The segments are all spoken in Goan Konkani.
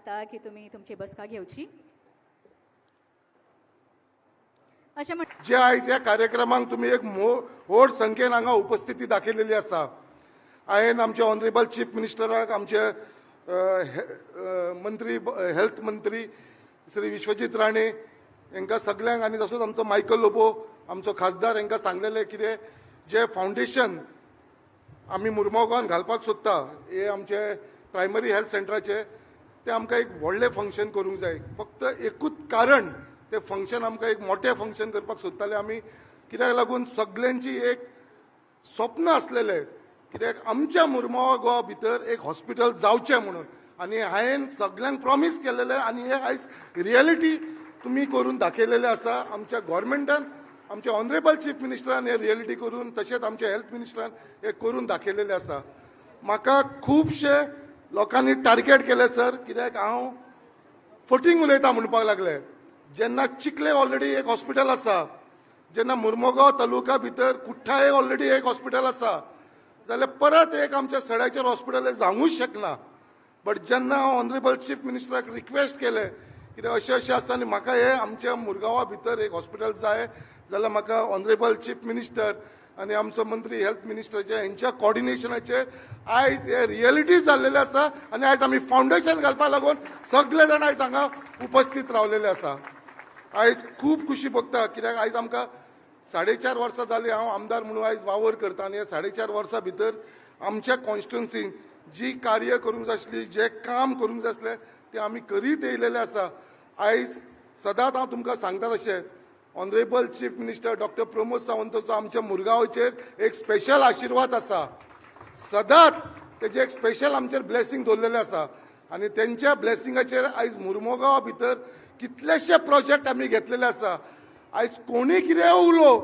मागता की तुमी तुमची बसका घेवची. अशें म्हण जे आयज ह्या कार्यक्रमाक तुमी एक व्हड संख्येन हांगा उपस्थिती दाखयलेली आसा. हांवें आमचे ऑनरेबल चीफ मिनिस्टराक, आमचे मंत्री, हेल्थ मंत्री श्री विश्वजीत राणे हांकां सगल्यांक आनी तसोच आमचो मायकल लोबो आमचो खासदार हांकां सांगलेलें कितें जे फावंडेशन आमी मुरमोगांवान घालपाक सोदता हे आमचे प्रायमरी हेल्थ सेंटराचे, ते आमकां एक व्हडलें फंक्शन करूंक जाय. फक्त एकूच कारण ते फंक्शन आमकां एक मोठें फंक्शन करपाक सोदताले आमी, कित्याक लागून सगल्यांची एक स्वप्न आसलेलें कित्याक आमच्या मुरमावा गोवा भितर एक हॉस्पिटल जावचें म्हणून. आनी हांवें सगल्यांक प्रॉमीस केलेलें आनी हे आयज रियलिटी तुमी करून दाखयलेलें आसा. आमच्या गोवोरमेंटान, आमच्या ऑनरेबल चीफ मिनिस्टरान हे रियलिटी करून, तशेंच आमच्या हेल्थ मिनिस्टरान हे करून दाखयलेलें आसा. म्हाका खुबशे लोकांनी टार्गेट केलें सर, कित्याक हांव फटींग उलयता म्हणपाक लागले. जेन्ना चिखले ऑलरेडी एक हॉस्पिटल आसा, जेन्ना मुरमुगांव तालुका भितर कुठ्ठाळे ऑलरेडी एक हॉस्पिटल आसा, जाल्यार परत एक आमच्या सड्याचेर हॉस्पिटल जावंकूच शकना. बट जेन्ना हांव ऑनरेबल चीफ मिनिस्टराक रिक्वेस्ट केलें कित्याक अशें अशें आसा आनी म्हाका हे आमच्या मुरगांवा भितर एक हॉस्पिटल जाय, जाल्यार म्हाका ऑनरेबल चीफ मिनिस्टर आनी आमचो मंत्री हेल्थ मिनिस्टराचे हेंच्या कॉर्डिनेशनाचेर आयज हे रियलिटी जाल्लेलें आसा. आनी आयज आमी फावंडेशन घालपाक लागून सगळे जाण आयज हांगा उपस्थित रावलेले आसा. आयज खूब खुशी भोगता कित्याक आयज आमकां 4.5 वर्सां जालीं हांव आमदार म्हणून आयज वावर करता आनी ह्या 4.5 वर्सां भितर आमच्या कॉन्स्टिट्युन्सीन जी कार्य करूंक जाय आसली, जें काम करूंक जाय आसलें तें आमी करीत येयलेलें आसा. आयज सदांच हांव तुमकां सांगता तशें honourable chief minister doctor Pramod सावंताचो आमच्या मुरगांवचेर एक स्पेशल आशिर्वाद आसा. सदांच तेजें एक स्पेशल आमचेर ब्लेसींग दवरलेलें आसा आनी तेंच्या ब्लेसिंगाचेर आयज मुरमुगांवा भितर कितलेशे प्रोजेक्ट आमी घेतलेले आसा. आयज कोणी कितें उलोव,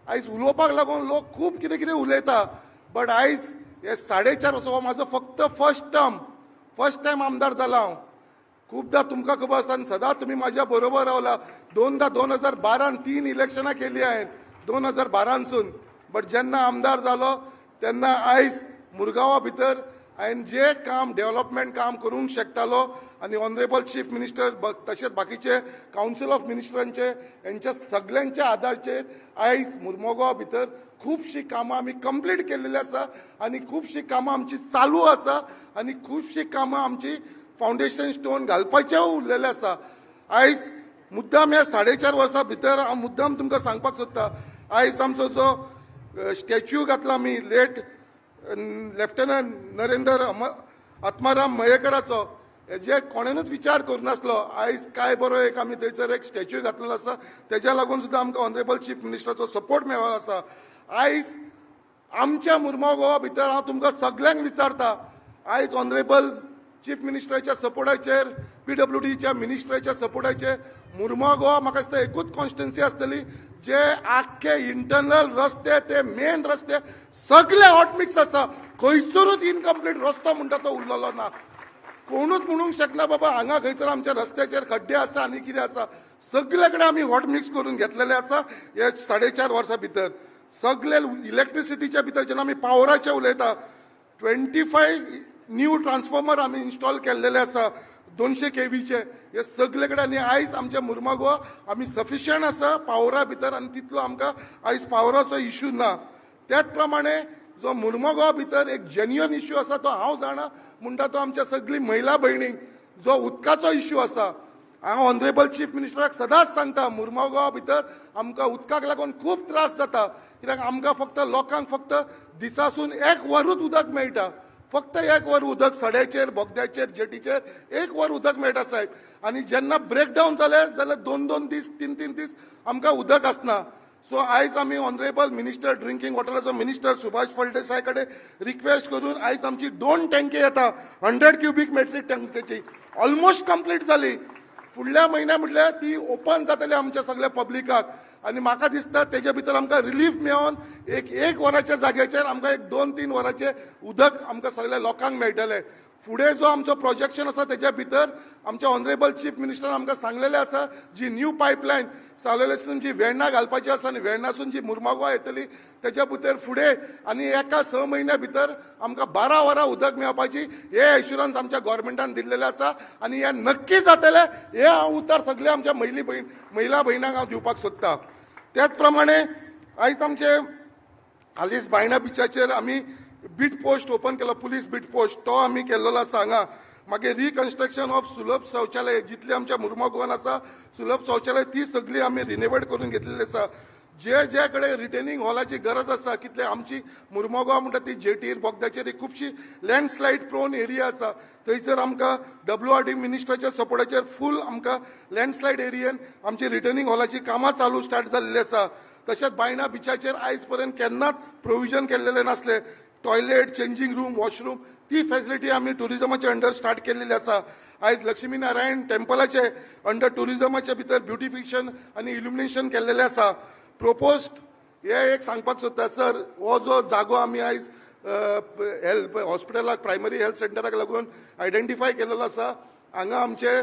आयज उलोवपाक लागून लोक खूब कितें कितें उलयता, बट आयज हे 4.5 वर्सां हो म्हाजो फक्त फर्स्ट टर्म, फर्स्ट टायम आमदार जाला हांव. खुबदां तुमकां खबर आसा आनी सदांच तुमी म्हाज्या बरोबर रावला. दोनदां 2012 3 इलेक्शनां केली हांवें 2012सून. बट जेन्ना आमदार जालो तेन्ना आयज मुरगांवा भितर हांवें जें काम डेव्हलपमेंट काम करूंक शकतालो आनी ऑनरेबल चीफ मिनिस्टर तशेंच बाकीचे कावन्सील ऑफ मिनिस्टरांचे हेंच्या सगल्यांच्या आदारचेर आयज मुरमुगांवा भितर खुबशीं कामां आमी कंप्लीट केल्लेली आसा आनी खुबशीं कामां आमची चालू आसा आनी खुबशीं कामां आमची फावंडेशन स्टोन घालपाचें उरलेलें आसा. आयज मुद्दाम ह्या 4.5 वर्सां भितर हांव मुद्दाम तुमकां सांगपाक सोदता, आयज आमचो जो स्टॅच्यू घातला आमी लेट लेफ्टनंट नरेंद्र आत्माराम मयेकराचो, हेजे कोणेनूच विचार करूं नासलो. आयज काय बरो एक आमी थंयसर एक स्टॅच्यू घातलेलो आसा, तेज्या लागून सुद्दां आमकां ऑनरेबल चीफ मिनिस्टराचो सपोर्ट मेळ्ळो आसा. आयज आमच्या मुरमाव गोवा भितर हांव तुमकां सगल्यांक विचारता, आयज ऑनरेबल चीफ मिनिस्टराच्या सपोर्टाचेर, PWDच्या मिनिस्टराच्या सपोर्टाचेर मुरमाव गोवा म्हाका दिसता एकूच कॉन्स्टिट्युन्सी आसतली जे आख्खे इंटरनल रस्ते ते मेन रस्ते सगळे हॉटमिक्स आसा, खंयसरूच इनकम्प्लीट रस्तो म्हणटा तो उरलेलो ना. कोणूच म्हणूंक शकना बाबा हांगा खंयसर आमच्या रस्त्याचेर खड्डे आसा आनी कितें आसा, सगळे कडेन आमी हॉट मिक्स करून घेतलेले आसा. हे 4.5 वर्सां भितर सगळे इलेक्ट्रिसिटीच्या भितर जेन्ना आमी पावराचे उलयता, 25 न्यू ट्रान्सफॉर्मर आमी इन्स्टॉल केल्लेले आसा 200 केवीचे हे सगळे कडेन. आनी आयज आमच्या मुरमागोवा आमी सफिशियंट आसा पावरा भितर आनी तितलो आमकां आयज पावराचो इशू ना. त्याच प्रमाणे जो मुरमुगांव भितर एक जेन्युअन इश्यू आसा तो हांव जाणा म्हणटा तो आमच्या सगळी महिला भयणींक जो उदकाचो इश्यू आसा. हांव ऑनरेबल चीफ मिनिस्टराक सदांच सांगता, मुरमुगांवा भितर आमकां उदकाक लागून खूब त्रास जाता, कित्याक आमकां फक्त लोकांक फक्त दिसासून एक वरूच उदक मेळटा, फक्त एक वर उदक सड्याचेर, बोगद्याचेर, जेटीचेर एक वर उदक मेळटा साहेब. आनी जेन्ना ब्रेकडावन जालें जाल्यार 2-2 दीस, 3-3 दीस आमकां उदक आसना. सो आयज आमी ऑनरेबल मिनिस्टर ड्रिंकींग वॉटराचो मिनिस्टर सुभाष फळदेसाय कडेन रिक्वेस्ट करून आयज आमची 2 टँकी येता 100 क्युबीक मेट्रीक टँकेची ऑलमोस्ट कंप्लीट जाली. फुडल्या म्हयन्या म्हटल्यार ती ओपन जातली आमच्या सगळ्या पब्लिकाक आनी म्हाका दिसता तेजे भितर आमकां रिलीफ मेळोन एक एक वराच्या जाग्याचेर आमकां एक 2-3 वराचें उदक आमकां सगळ्या लोकांक मेळटलें. फुडें जो आमचो प्रोजेक्शन आसा तेज्या भितर आमच्या ऑनरेबल चीफ मिनिस्टरान आमकां सांगलेलें आसा, जी न्यू पायपलायन सावयवेरेंसून जी वेर्णा घालपाची आसा आनी वेर्णासून जी मुरमागोवा येतली तेज्या भितर फुडें आनी एका 6 म्हयन्या भितर आमकां 12 वरां उदक मेळपाची हे एश्युरन्स आमच्या गव्हर्मेंटान दिल्लेलें आसा आनी हें नक्की जातलें हें हांव उतर सगळें आमच्या महिला भयणांक हांव दिवपाक सोदता. त्याच प्रमाणे आयज आमचे हालींच बायणा बिचाचेर आमी बीट पोस्ट ओपन केलो, पुलीस बीट पोस्ट तो आमी केल्लो आसा हांगा. मागीर रिकन्स्ट्रक्शन ऑफ सुलभ शौचालय जितली आमच्या मुरमागोवान आसा सुलभ शौचालय ती सगळी आमी रिनोवेट करून घेतलेली आसा. जे जे कडेन रिटेनिंग हॉलाची गरज आसा, कितले आमची मुरमागोवा म्हणटा ती जेटीर बोगद्याचेर एक खुबशी लँडस्लायड प्रोन एरिया आसा, थंयसर आमकां WRD मिनिस्टराच्या सपोर्टाचेर फूल आमकां लँडस्लायड एरियेन आमची रिटर्निंग हॉलाची कामां चालू स्टार्ट जाल्ली आसा. तशेंच बायणा बिचाचेर आयज पर्यंत केन्नाच प्रोविजन केल्लेलें नासलें, टॉयलेट, चेंजींग रूम, वॉशरूम ती फॅसिलिटी आमी टुरिजमाचे अंडर स्टार्ट केल्लेली आसा. आयज लक्ष्मी नारायण टेम्पलाचे अंडर टुरिजमाचे भितर ब्युटिफिकेशन आनी इल्युमिनेशन केल्लेलें आसा. प्रोपोज्ड हे एक सांगपाक सोदता सर, हो जो जागो आमी आयज हेल्थ हॉस्पिटलाक प्रायमरी हेल्थ सेंटराक लागून आयडेंटिफाय केलेलो आसा, हांगा आमचे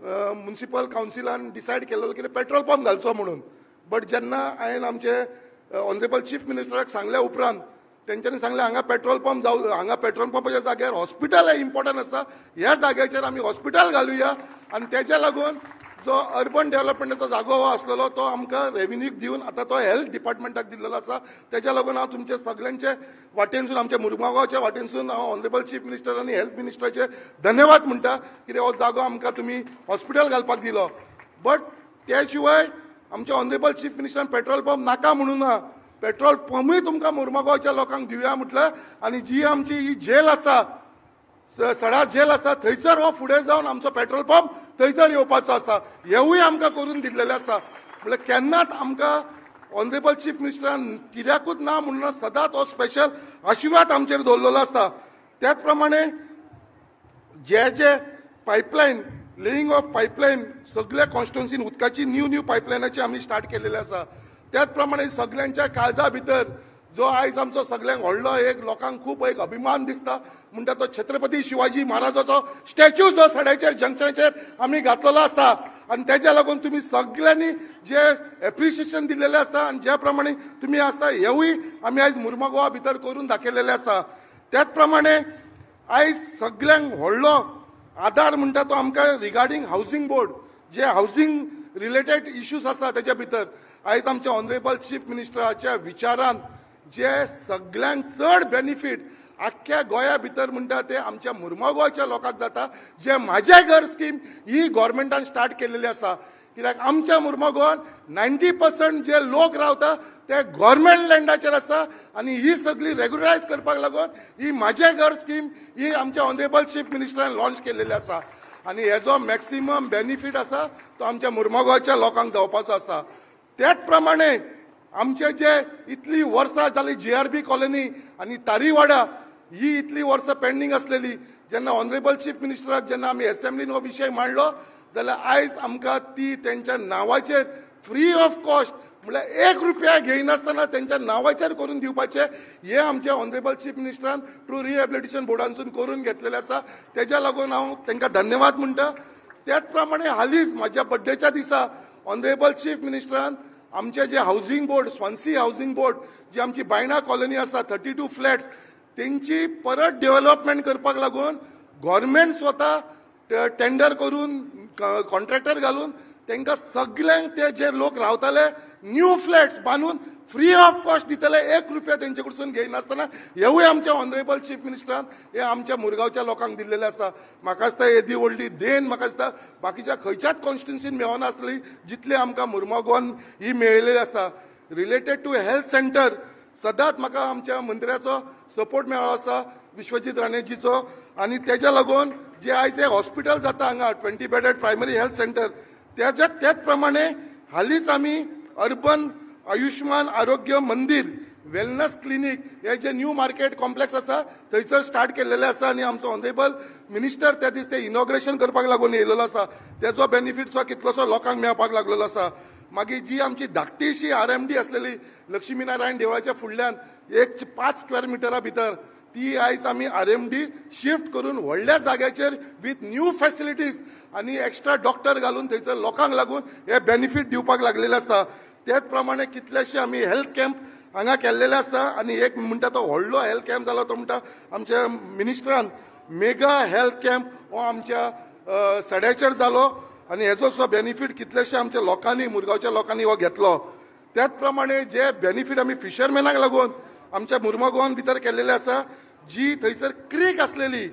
म्युनिसिपल कावन्सिलान डिसायड केलेलो कितें पेट्रोल पंप घालचो म्हणून. बट जेन्ना हांवें आमचे ऑनरेबल चीफ मिनिस्टराक सांगल्या उपरांत तेंच्यांनी सांगलें हांगा पेट्रोल पंप जावं, हांगा पेट्रोल पंपाच्या जाग्यार हॉस्पिटल हें इम्पॉर्टंट आसा, ह्या जाग्याचेर आमी हॉस्पिटल घालुया आनी तेज्या लागून जो अर्बन डेव्हलपमेंटाचो जागो हो आसलेलो तो आमकां रेव्हेन्यूक दिवन आतां तो हेल्थ डिपार्टमेंटाक दिल्लेलो आसा. तेज्या लागून हांव तुमचे सगल्यांचे वाटेनसून, आमच्या मुरमागांवच्या वाटेनसून हांव ऑनरेबल चीफ मिनिस्टर आनी हेल्थ मिनिस्टराचे धन्यवाद म्हणटा, कित्याक हो जागो आमकां तुमी हॉस्पिटल घालपाक दिलो. बट त्या शिवाय आमच्या ऑनरेबल चीफ मिनिस्टरान पेट्रोल पंप नाका म्हणून ना, पेट्रोल पंपूय तुमकां मुरमागांवच्या लोकांक दिवया म्हटलें आनी जी आमची ही जेल आसा, सडा जेल आसा, थंयसर हो फुडें जावन आमचो पेट्रोल पंप थंयसर येवपाचो आसा, हेवूय आमकां करून दिल्लेलें आसा. म्हणल्यार केन्नाच आमकां ऑनरेबल चीफ मिनिस्टरान कित्याकूच ना म्हणून सदांच हो स्पेशल आशिर्वाद आमचेर दवरलेलो आसा. त्याच प्रमाणे जे जे पायपलायन, लेईंग ऑफ पायपलायन सगळ्या कॉन्स्टिट्युन्सीन उदकाची न्यू न्यू पायपलायनाची आमी स्टार्ट केलेली आसा. त्याच प्रमाणे सगल्यांच्या काळजा भितर जो आयज आमचो सगल्यांक व्हडलो एक लोकांक खूब एक अभिमान दिसता म्हणटा तो छत्रपती शिवाजी महाराजाचो स्टॅच्यू जो सड्याचेर जंक्शनाचेर आमी घातलेलो आसा आनी तेज्या लागून तुमी सगल्यांनी जे एप्रिशिएशन दिल्लेलें आसा आनी ज्या प्रमाणे तुमी आसा हेवूय आमी आयज मुरमागोवा भितर करून दाखयलेलें आसा. त्याच प्रमाणे आयज सगल्यांक व्हडलो आदार म्हणटा तो आमकां रिगार्डींग हावजींग बोर्ड, जे हावजींग रिलेटेड इश्यूज आसा तेज्या भितर आयज आमच्या ऑनरेबल चीफ मिनिस्टराच्या विचारान जे सगल्यांक चड बेनिफीट आख्ख्या गोंया भितर म्हणटा ते आमच्या मुरमागोवाच्या लोकांक जाता, जे म्हाजें घर स्कीम ही गव्हर्मेंटान स्टार्ट केलेली आसा. कित्याक आमच्या मुरमागोवान 90% जे लोक रावता ते गव्हर्मेंट लँडाचेर आसा आनी ही सगळी रेगुलरायज करपाक लागून ही म्हाजें घर स्कीम ही आमच्या ऑनरेबल चीफ मिनिस्टरान लॉन्च केलेली आसा आनी हेजो मॅक्सिमम बेनिफीट आसा तो आमच्या मुरमागोवाच्या लोकांक जावपाचो आसा. त्याच प्रमाणे आमचे जे इतली वर्सां जाली GRB colony आनी तारीवाडा ही इतली वर्सां पेंडींग आसलेली, जेन्ना ऑनरेबल चीफ मिनिस्टराक जेन्ना आमी एसेंब्लीन हो विशय मांडलो जाल्यार आयज आमकां ती तेंच्या नांवाचेर फ्री ऑफ कॉस्ट म्हणल्यार 1 रुपया घेयनासतना तेंच्या नांवाचेर करून दिवपाचें हें आमच्या ऑनरेबल चीफ मिनिस्टरान ट्रू रिहेबिलिटेशन बोर्डानसून करून घेतलेलें आसा. तेज्या लागून हांव तेंकां धन्यवाद म्हणटा. त्याच प्रमाणे हालींच म्हाज्या बड्डेच्या दिसा ऑनरेबल चीफ मिनिस्टरान आमचे जे housing board, Swansea housing board जी आमची बायणा कॉलनी आसा 32 फ्लॅट्स तेंची परत डेव्हलपमेंट करपाक लागून गव्हर्मेंट स्वता टेंडर करून कॉन्ट्रॅक्टर घालून तांकां सगल्यांक ते जे लोक रावताले न्यू फ्लॅट्स बांदून फ्री ऑफ कॉस्ट दितले, 1 रुपया तेंचे कडसून घेयनासतना हेवूय आमच्या ऑनरेबल चीफ मिनिस्टरान हे आमच्या मुरगांवच्या लोकांक दिल्लेलें आसा. म्हाका दिसता येदी व्हडली देन म्हाका दिसता बाकीच्या खंयच्याच कॉन्स्टिट्युन्सीन मेळनासली जितली आमकां मुरमागोवान ही मेळिल्ली आसा. रिलेटेड टू हेल्थ सेंटर सदांच म्हाका आमच्या मंत्र्याचो सपोर्ट मेळ्ळो आसा, विश्वजीत राणेजीचो, आनी तेज्या लागून जे आयज एक हॉस्पिटल जाता हांगा 20 बेडेड प्रायमरी हेल्थ सेंटर तेज्या त्याच प्रमाणे हालींच आमी अर्बन आयुष्मान आरोग्य मंदिर वेलनस क्लिनीक हे जे न्यू मार्केट कॉम्प्लेक्स आसा थंयसर स्टार्ट केल्लेलें आसा आनी आमचो ऑनरेबल मिनिस्टर त्या दीस ते इनॉग्रेशन करपाक लागून येयलेलो आसा. तेजो बेनिफीट सुद्दां कितलोसो लोकांक मेळपाक लागलेलो आसा. मागीर जी आमची धाकटीशी RMD आसलेली लक्ष्मीनारायण देवळाच्या फुडल्यान एक 5 स्क्वेअर मिटरा भितर ती आयज आमी आरएमडी शिफ्ट करून व्हडल्या जाग्याचेर विथ न्यू फॅसिलिटीज आनी एक्स्ट्रा डॉक्टर घालून थंयसर लोकांक लागून हे बेनिफीट दिवपाक लागलेले आसा. तेच प्रमाणे कितलेशे आमी हेल्थ कॅम्प हांगा केल्लेले आसा आनी एक म्हणटा तो व्हडलो हेल्थ कॅम्प जालो तो म्हणटा आमच्या मिनिस्टरान मेगा हेल्थ कॅम्प हो आमच्या सड्याचेर जालो आनी हेजो सुद्दां बेनिफीट कितलेशे आमच्या लोकांनी, मुरगांवच्या लोकांनी हो घेतलो. त्याच प्रमाणे जे बेनिफीट आमी फिशरमॅनाक लागून आमच्या मुरमुगांवान भितर केल्लेले आसा, जी थंयसर क्रीक आसलेली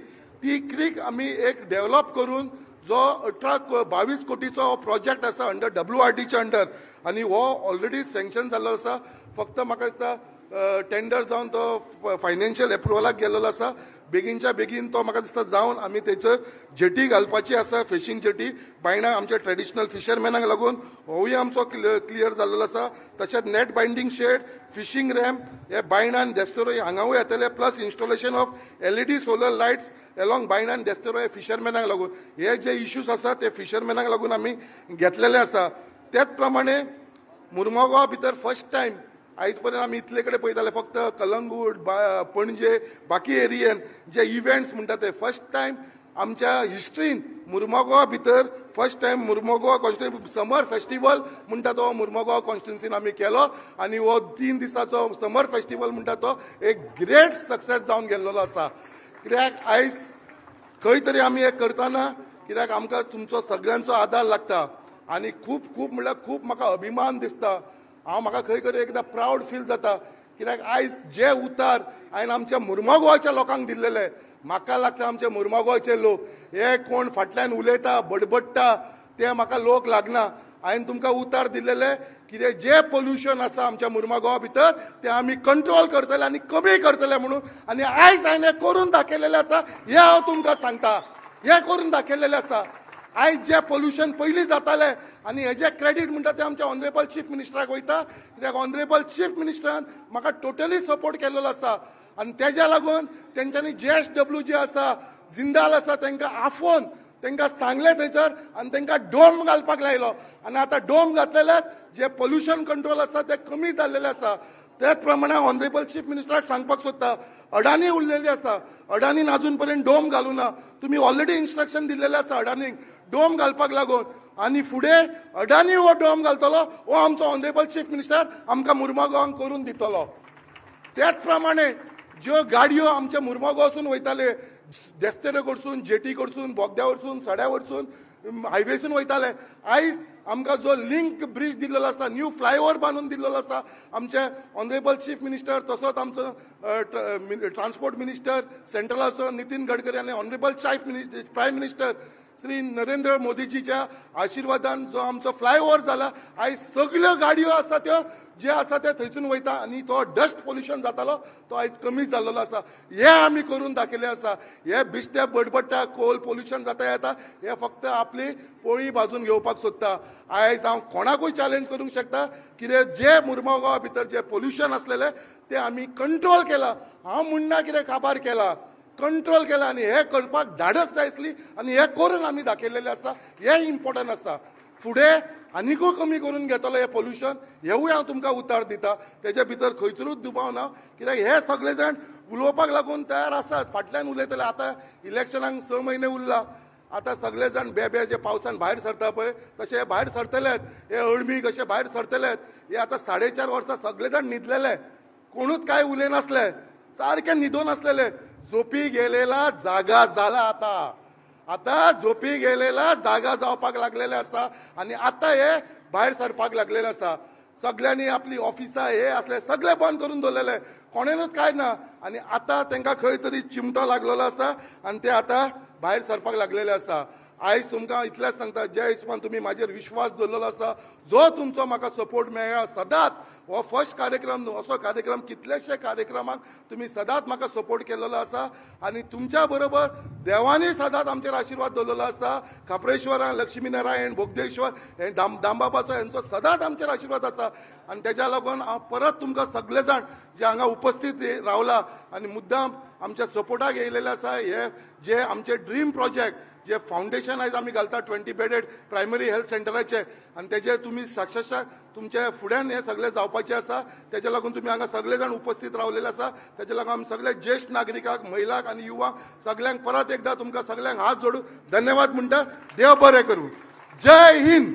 ती क्रीक आमी एक डेव्हलप करून जो 18-22 कोटीचो प्रोजेक्ट आसा अंडर WRDच्या अंडर आनी हो ऑलरेडी सँक्शन जाल्लो आसा. फक्त म्हाका दिसता टेंडर जावन तो फायनान्शियल एप्रुवलाक गेल्लो आसा. बेगीनच्या बेगीन तो म्हाका दिसता जावन आमी थंयसर जेटी घालपाची आसा, फिशींग जेटी बायणा आमच्या ट्रेडिशनल फिशरमॅनाक लागून होवूय आमचो क्लियर जाल्लो आसा. तशेंच net binding shed, fishing ramp हे बायणा आनी देस्तोरो हांगावूय येतले, plus installation of LED solar lights along Baina आनी देस्तोरो हे फिशरमॅनाक लागून हे जे इश्यूज आसा ते फिशरमॅनाक लागून आमी घेतलेले आसा. त्याच प्रमाणे मुरमुगांव भितर फर्स्ट टायम आयज पर्यंत आमी इतले कडेन पळयताले फक्त कलंगूट, पणजे, बाकी एरियेन जे इव्हेंट्स म्हणटा ते फर्स्ट टायम आमच्या हिस्ट्रीन मुरमुगांवा भितर first time Mormugao constituency summer festival म्हणटा तो मुरमुगांव कॉन्स्टिट्युन्सीन आमी केलो आनी हो 3 दिसाचो समर फेस्टिवल म्हणटा तो एक ग्रेट सक्सेस जावन गेल्लो आसा. कित्याक आयज खंय तरी आमी हें करतना कित्याक आमकां तुमचो सगळ्यांचो आदार लागता आनी खूब खूब म्हणल्यार खूब म्हाका अभिमान दिसता. हांव म्हाका खंय खंय एकदां प्रावड फील जाता कित्याक आयज जे उतार हांवें आमच्या मुरमुगांवच्या लोकांक दिल्लेले, म्हाका लागता आमच्या मुरमुगांवचे लोक हे कोण फाटल्यान उलयता बडबडटा ते म्हाका लोक लागना. हांवें तुमकां उतार दिल्लेले कितें जे पोल्युशन आसा आमच्या मुरमुगांवा भितर ते आमी कंट्रोल करतले आनी कमी करतले म्हणून, आनी आयज हांवें करून दाखयलेलें आसा हें हांव तुमकां सांगता, हें करून दाखयलेलें आसा. आयज जे पोल्युशन पयलीं जातालें आनी हेजें क्रेडीट म्हणटा तें आमच्या ऑनरेबल चीफ मिनिस्टराक वयता, कित्याक ऑनरेबल चीफ मिनिस्टरान म्हाका टोटली सपोर्ट केल्लो आसा आनी तेज्या लागून तेंच्यांनी JSW जे आसा, जिंदाल आसा, तांकां आफोवन तांकां सांगलें थंयसर आनी तांकां डोम घालपाक लायलो आनी आतां डोम घातलेल्याक जे पोल्युशन कंट्रोल आसा तें कमी जाल्लेलें आसा. त्याच प्रमाणे ऑनरेबल चीफ मिनिस्टराक सांगपाक सोदता, अडानी उरलेली आसा, अडानीन आजून पर्यंत डोम घालूना. तुमी ऑलरेडी इन्स्ट्रक्शन दिल्लेलें आसा अडानीक डोम घालपाक लागून आनी फुडें अडानी हो डोम घालतलो हो आमचो ऑनरेबल चीफ मिनिस्टर आमकां मुरमुगांवांक करून दितलो. त्याच प्रमाणे ज्यो गाडयो आमच्या मुरमुगांवसून वयताले, देस्तेरे कडसून, जेटी कडसून, बोगद्या वरसून, सड्या वरसून, हायवेसून वयताले, आयज आमकां जो लिंक ब्रीज दिल्लो आसा, न्यू फ्लायओवर बांदून दिल्लो आसा आमचे ऑनरेबल चीफ मिनिस्टर, तसोच आमचो ट्रान्सपोर्ट मिनिस्टर सेंट्रलाचो नितीन गडकरी आनी honourable chief prime minister Shri Narendra मोदीजीच्या आशिर्वादान जो आमचो फ्लायओवर जाला, आयज सगळ्यो गाडयो आसा त्यो जे आसा ते थंयसून वयता आनी तो डस्ट पोल्युशन जातालो तो आयज कमी जाल्लो आसा. हे आमी करून दाखयलें आसा. हे बिश्टे बडबडटा कोल पोल्युशन जाता येता हे फक्त आपली पोळी भाजून घेवपाक सोदता. आयज हांव कोणाकूय चॅलेंज करूंक शकता कितें जे मुरमुगांवा भितर जे पोल्युशन आसलेलें तें आमी कंट्रोल केलां. हांव म्हणना कितें काबार केला, कंट्रोल केला आनी हे करपाक धाडस जाय आसली आनी हे करून आमी दाखयलेलें आसा. हें इम्पोर्टंट आसा. फुडें आनिकूय कमी करून घेतलो हें पोल्युशन हेवूय हांव तुमकां उतार दिता, तेजे भितर खंयसरूच दुबाव ना. कित्याक हे सगळे जाण उलोवपाक लागून तयार आसात, फाटल्यान उलयतले. आतां इलेक्शनाक 6 म्हयने उरला, आतां सगळे जाण बेबे जे पावसान भायर सरता पळय तशे भायर सरतलेच, हे अळमी कशे भायर सरतलेच. हे आतां 4.5 वर्सां सगळे जाण न्हिदलेले, कोणूच कांय उलयनासले, सारके न्हिदोन आसलेले. झोपी गेलेला जागा जाला, आतां आतां झोपी गेलेला जागा जावपाक लागलेले आसा आनी आतां हे भायर सरपाक लागलेले आसा. सगळ्यांनी आपली ऑफिसां हे असले सगळे बंद करून दवरलेले, कोणेनूच कांय ना आनी आतां तांकां खंय तरी चिमटो लागलेलो आसा आनी ते आतां भायर सरपाक लागलेले आसा. आयज तुमकां इतलेंच सांगता, ज्या हिसपान तुमी म्हाजेर विश्वास दवरलेलो आसा, जो तुमचो म्हाका सपोर्ट मेळ्ळा सदांच, हो फर्स्ट कार्यक्रम न्हू, असो कार्यक्रम कितलेशे कार्यक्रमाक तुमी सदांच म्हाका सपोर्ट केल्लो आसा आनी तुमच्या बरोबर देवांनी सदांच आमचेर आशिर्वाद दवरलेलो आसा. खाप्रेश्वरान, लक्ष्मीनारायण, बोगदेश्वर, हे दामबाबाचो हेंचो सदांच आमचेर आशिर्वाद आसा आनी तेज्या लागून हांव परत तुमकां सगळे जाण जे हांगा उपस्थित रावला आनी मुद्दाम आमच्या सपोर्टाक येयलेले आसा, हे जे आमचे ड्रीम प्रोजेक्ट जे फावंडेशन आयज आमी घालता 20 बेडेड प्रायमरी हेल्थ सेंटराचे आनी तेजे तुमी साक्षरशा तुमच्या फुड्यान हे सगळे जावपाचे आसा. तेजे लागून तुमी हांगा सगळे जाण उपस्थित रावलेले आसा. तेजे लागून आमी सगळे ज्येश्ठ नागरिकांक, महिलांक आनी युवांक सगळ्यांक परत एकदा तुमकां सगळ्यांक हात जोडून धन्यवाद म्हणटा. देव बरें करूं. जय हिंद.